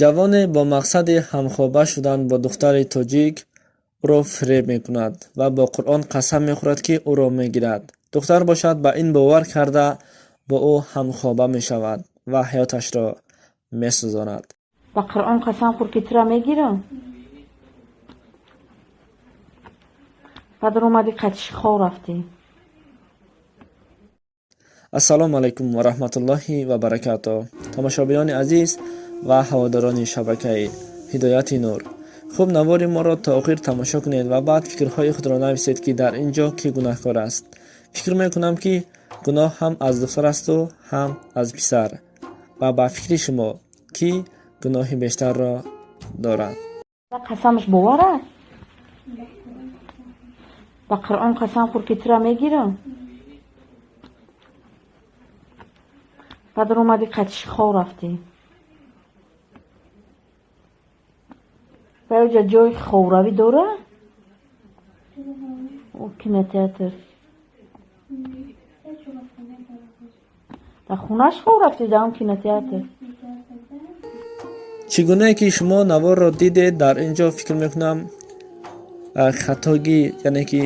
Ҷавоне бо мақсади ҳамхоба шудан бо духтари тоҷик ӯро фиреб мекунад ва бо Қуръон қасам мехӯрад, ки ӯро мегирад. Духтар бошад, ба ин бовар карда, бо ӯ ҳамхоба мешавад ва ҳаёташро месӯзонад. Ба Қуръон қасам хӯр, ки тура мегирам. Баъд омадӣ, қатиши хоб рафтӣ. Ассалому алайкум ва раҳматуллоҳи ва баракату. Тамошобинони азиз ва ҳаводорони шабакаи Ҳидояти Нур, хуб, навори моро то охир тамошо кунед ва баъд фикрҳои худро нависед, ки дар ин ҷо кӣ гунаҳкор аст. Фикр мекунам, ки гуноҳ ҳам аз духтар асту ҳам аз писар. Ва ба фикри шумо, кӣ гуноҳи бештарро дорад? Қасамаш бовар аст? Ба Қуръон қасам хӯр, ки тура мегирам. Баъд омадӣ, қатиши хоб рафтӣ. Ва оҷа ҷои хобравӣ дора? Кинотеатр. Дар хонаш хоб рафтӣ, дар он кинотеатр? Чӣ гунае ки шумо наворро дидед, дар ин ҷо фикр мекунам, хатогӣ, яъне ки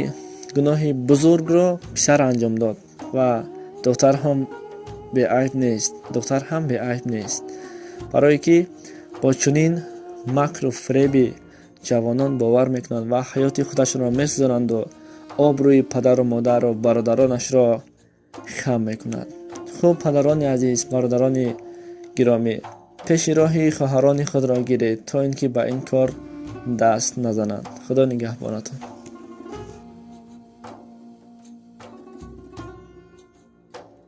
гуноҳи бузургро писар анҷом дод ва духтар ҳам беайб нест, духтар ҳам беайб нест, барое ки бо чунин макру фиреби ҷавонон бовар мекунанд ва ҳаёти худашонро месӯзонанду обрӯи падару модару бародаронашро хам мекунад. Хуб, падарони азиз, бародарони гиромӣ, пеши роҳи хоҳарони худро гиред, то ин ки ба ин кор даст назананд. Худо нигаҳбонатон.